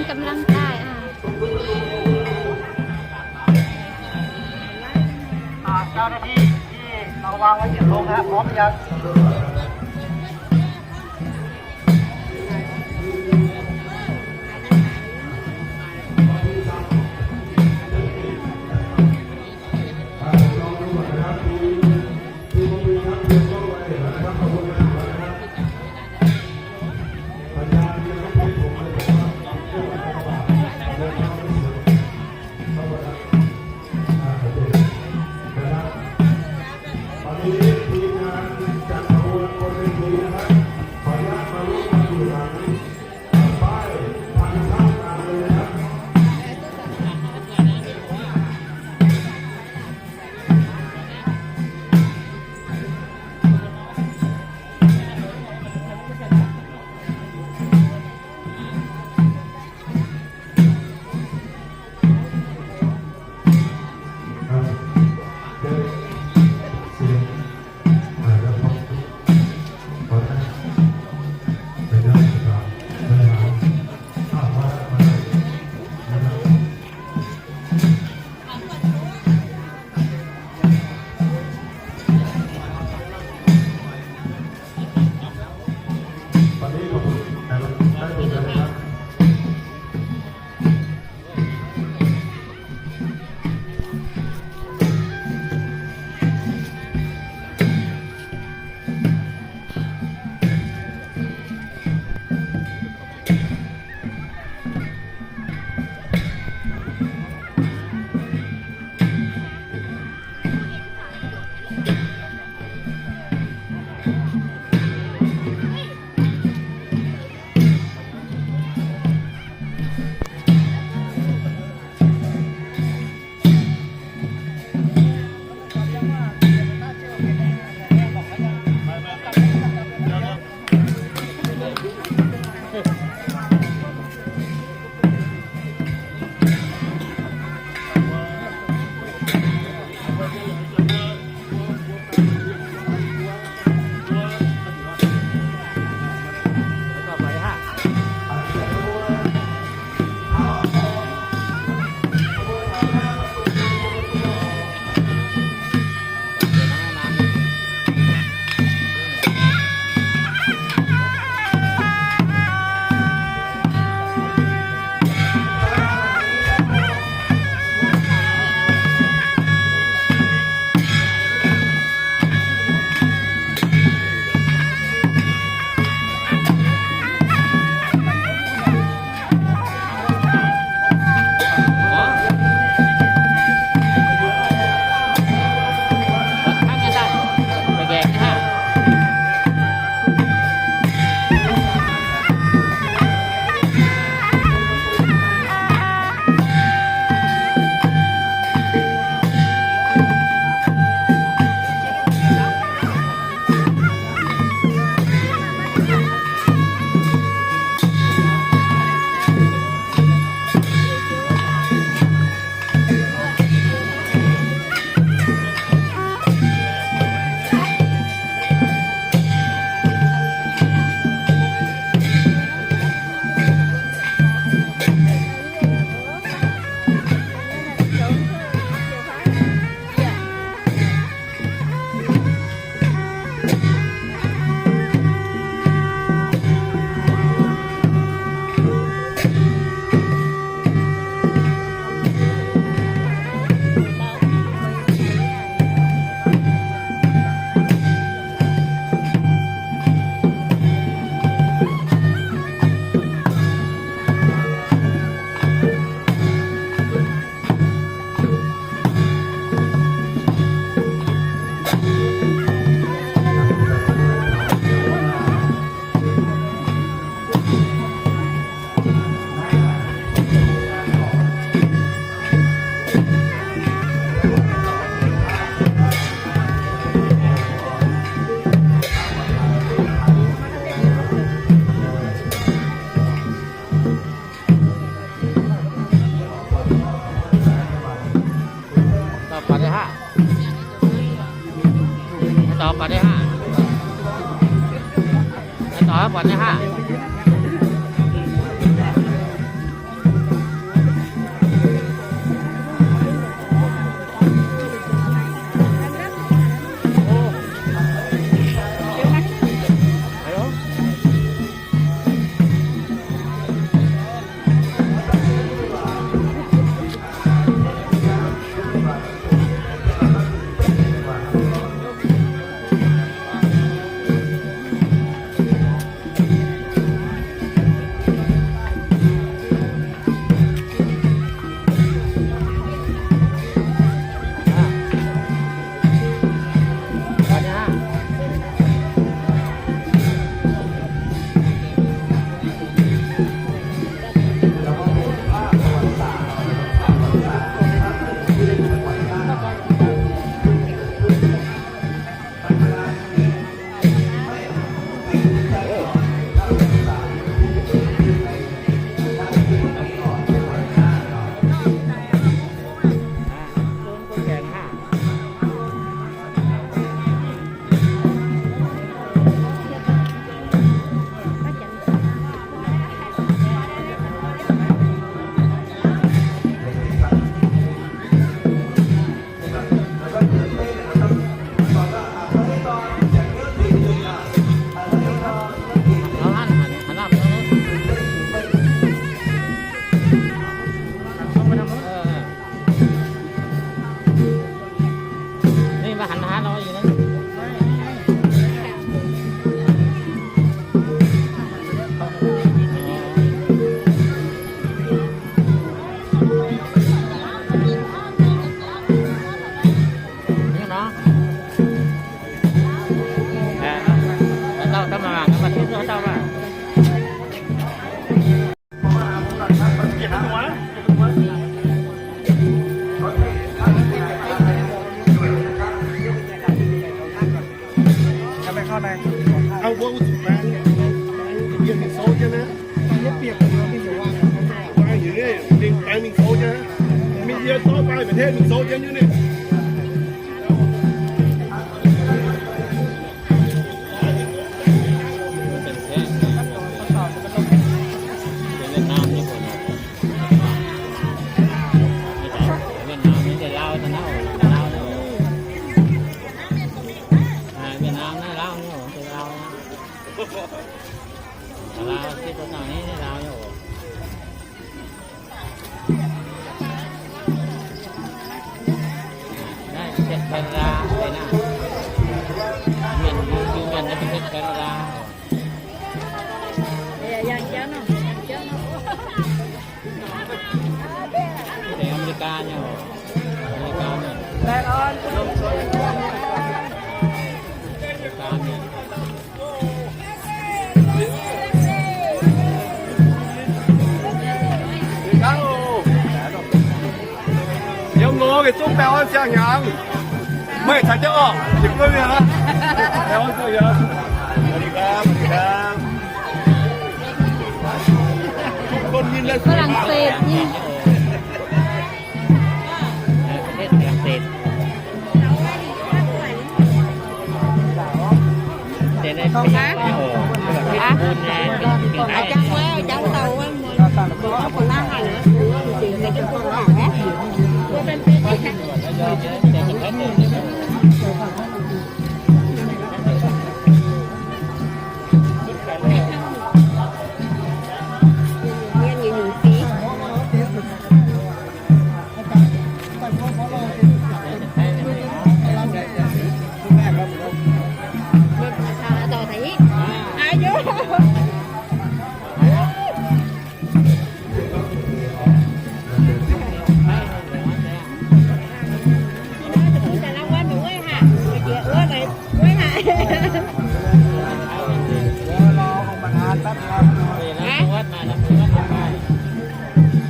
กำลังได้อ่ะ อ่า เจ้าหน้าที่ที่เราวางไว้เก็บลงนะครับ พร้อมหรือยัง ตอนนี้ทีมงานจัดขบวนบนเวทีนะครับ ขออนุญาตมาร่วมกันอยู่หลังป้ายทางเข้างานเลยนะครับ ตอนนี้ขอบคุณแต่ละท่านได้เป็นแล้วนะครับ Taux buatc nyei haav. Taux buatc nyei haav. Taux buatc nyei haav. Aa, mbuo zuqc baeng, baeng yiem mingh souv jienv naaiv. Baeng yiem, baeng mingh souv jienv. Mingh yie zorqv baeng maiv hetv mingh souv jienv nyei. Việt Nam nyei, Việt Nam nyei, Việt Nam nyei, Lao nyei, Lao nyei. Việt Nam naaiv Lao nyei, Lao nyei. Lao, Lao nyei. Naaiv Canada, Canada. Mienh, mienh naaiv Canada. Mienh America nyei, America mienh. America mienh. Yiem longx, zungv baengh orn siang-hnyangx. Meih caux jienv orqc, yietc buonv mienh aqv. Baengh orn siang-hnyangx. ฝรั่งเศสนี่ ประเทศฝรั่งเศส Hả? Aa, jangx wuov, jangx taux wuov, mbuo mbuo mbuo mbuo mbuo mbuo mbuo mbuo mbuo mbuo mbuo Hả?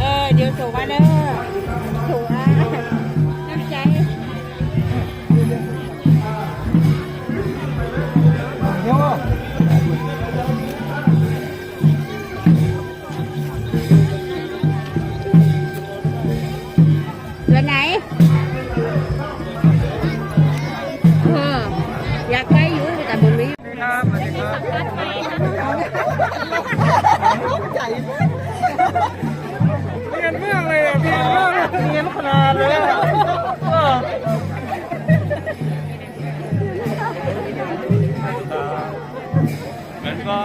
Ờ, điều số ba nơ. Số A. Năm trái. Lượt này. Ờ, อยากไปอยู่ แต่บ่มี เนียนมากเลยอ่ะ เนียนมากเลย เนียนขนาดเลยอ่ะ เออ เหมือนก็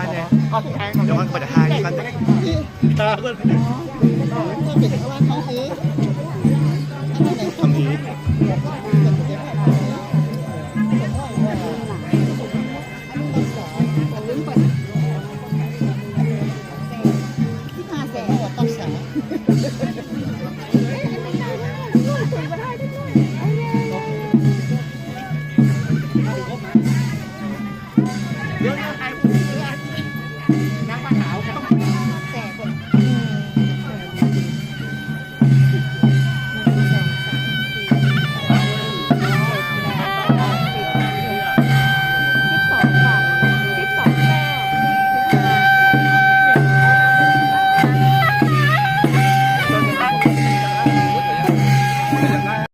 Ih, ih, ih, ih, ih, ih,